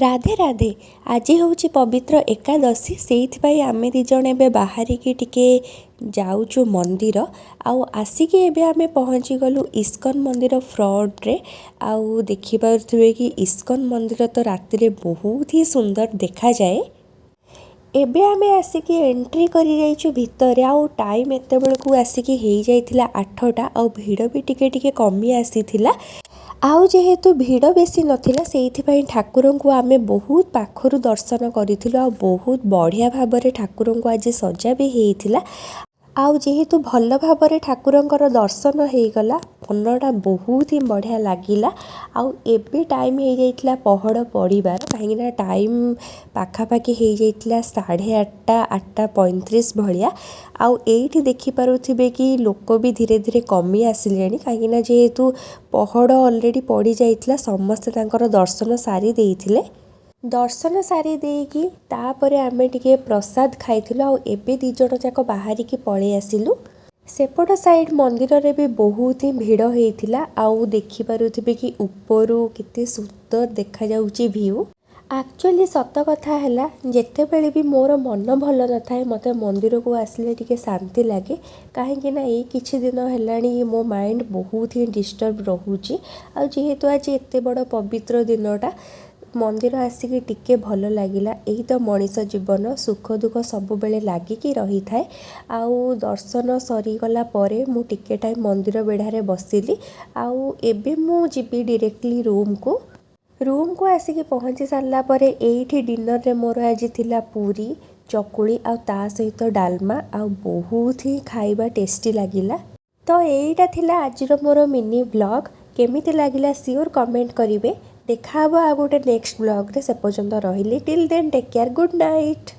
ରାଧେ ରାଧେ। ଆଜି ହେଉଛି ପବିତ୍ର ଏକାଦଶୀ। ସେଇଥିପାଇଁ ଆମେ ଦୁଇ ଜଣ ଏବେ ବାହାରିକି ଟିକେ ଯାଉଛୁ ମନ୍ଦିର। ଆଉ ଆସିକି ଏବେ ଆମେ ପହଞ୍ଚିଗଲୁ ଇସ୍କନ ମନ୍ଦିର ଫ୍ରଣ୍ଟରେ। ଆଉ ଦେଖିପାରୁଥିବେ କି ଇସ୍କନ ମନ୍ଦିର ତ ରାତିରେ ବହୁତ ହି ସୁନ୍ଦର ଦେଖାଯାଏ। ଏବେ ଆମେ ଆସିକି ଏଣ୍ଟ୍ରି କରିଯାଇଛୁ ଭିତରେ। ଆଉ ଟାଇମ୍ ଏତେବେଳକୁ ଆସିକି ହେଇଯାଇଥିଲା 8ଟା ଆଉ ଭିଡ଼ ବି ଟିକେ ଟିକେ କମି ଆସିଥିଲା। ଆଉ ଯେହେତୁ ଭିଡ଼ ବେଶୀ ନଥିଲା, ସେଇଥିପାଇଁ ଠାକୁରଙ୍କୁ ଆମେ ବହୁତ ପାଖରୁ ଦର୍ଶନ କରିଥିଲୁ। ଆଉ ବହୁତ ବଢ଼ିଆ ଭାବରେ ଠାକୁରଙ୍କୁ ଆଜି ସଜା ବି ହେଇଥିଲା। ଆଉ ଯେହେତୁ ଭଲ ଭାବରେ ଠାକୁରଙ୍କର ଦର୍ଶନ ହେଇଗଲା, ମନଟା ବହୁତ ହିଁ ବଢ଼ିଆ ଲାଗିଲା। ଆଉ ଏବେ ଟାଇମ୍ ହେଇଯାଇଥିଲା ପହଡ଼ ପଡ଼ିବାର, କାହିଁକିନା ଟାଇମ୍ ପାଖାପାଖି ହେଇଯାଇଥିଲା 8:30, 8:35 ଭଳିଆ। ଆଉ ଏଇଠି ଦେଖିପାରୁଥିବେ କି ଲୋକ ବି ଧୀରେ ଧୀରେ କମି ଆସିଲେଣି, କାହିଁକିନା ଯେହେତୁ ପହଡ଼ ଅଲରେଡ଼ି ପଡ଼ିଯାଇଥିଲା, ସମସ୍ତେ ତାଙ୍କର ଦର୍ଶନ ସାରି ଦେଇଥିଲେ। ଦର୍ଶନ ସାରି ଦେଇକି ତାପରେ ଆମେ ଟିକେ ପ୍ରସାଦ ଖାଇଥିଲୁ। ଆଉ ଏବେ ଦୁଇ ଜଣ ଯାକ ବାହାରିକି ପଳେଇ ଆସିଲୁ। ସେପଟ ସାଇଡ଼୍ ମନ୍ଦିରରେ ବି ବହୁତ ହିଁ ଭିଡ଼ ହେଇଥିଲା। ଆଉ ଦେଖିପାରୁଥିବେ କି ଉପରୁ କେତେ ସୁନ୍ଦର ଦେଖାଯାଉଛି ଭିଉ। ଆକ୍ଚୁଆଲି ସତ କଥା ହେଲା, ଯେତେବେଳେ ବି ମୋର ମନ ଭଲ ନଥାଏ, ମୋତେ ମନ୍ଦିରକୁ ଆସିଲେ ଟିକେ ଶାନ୍ତି ଲାଗେ, କାହିଁକି ନା ଏଇ କିଛି ଦିନ ହେଲାଣି ମୋ ମାଇଣ୍ଡ ବହୁତ ହିଁ ଡିଷ୍ଟର୍ବ ରହୁଛି। ଆଉ ଯେହେତୁ ଆଜି ଏତେ ବଡ଼ ପବିତ୍ର ଦିନଟା, ମନ୍ଦିର ଆସିକି ଟିକେ ଭଲ ଲାଗିଲା। ଏଇ ତ ମଣିଷ ଜୀବନ, ସୁଖ ଦୁଃଖ ସବୁବେଳେ ଲାଗିକି ରହିଥାଏ। ଆଉ ଦର୍ଶନ ସରିଗଲା ପରେ ମୁଁ ଟିକେ ଟାଇମ୍ ମନ୍ଦିର ବେଢ଼ାରେ ବସିଲି। ଆଉ ଏବେ ମୁଁ ଯିବି ଡିରେକ୍ଟଲି ରୁମ୍କୁ। ରୁମ୍କୁ ଆସିକି ପହଞ୍ଚି ସାରିଲା ପରେ ଏଇଠି ଡିନରରେ ମୋର ଆଜି ଥିଲା ପୁରୀ, ଚକୁଳି ଆଉ ତା ସହିତ ଡାଲମା। ଆଉ ବହୁତ ହିଁ ଖାଇବା ଟେଷ୍ଟି ଲାଗିଲା। ତ ଏଇଟା ଥିଲା ଆଜିର ମୋର ମିନି ବ୍ଲଗ୍। କେମିତି ଲାଗିଲା ସିଓର କମେଣ୍ଟ କରିବେ। ଦେଖାହେବ ଆଉ ଗୋଟେ ନେକ୍ସଟ ବ୍ଲଗ୍ରେ। ସେ ପର୍ଯ୍ୟନ୍ତ ରହିଲି। Till then, take care, good night.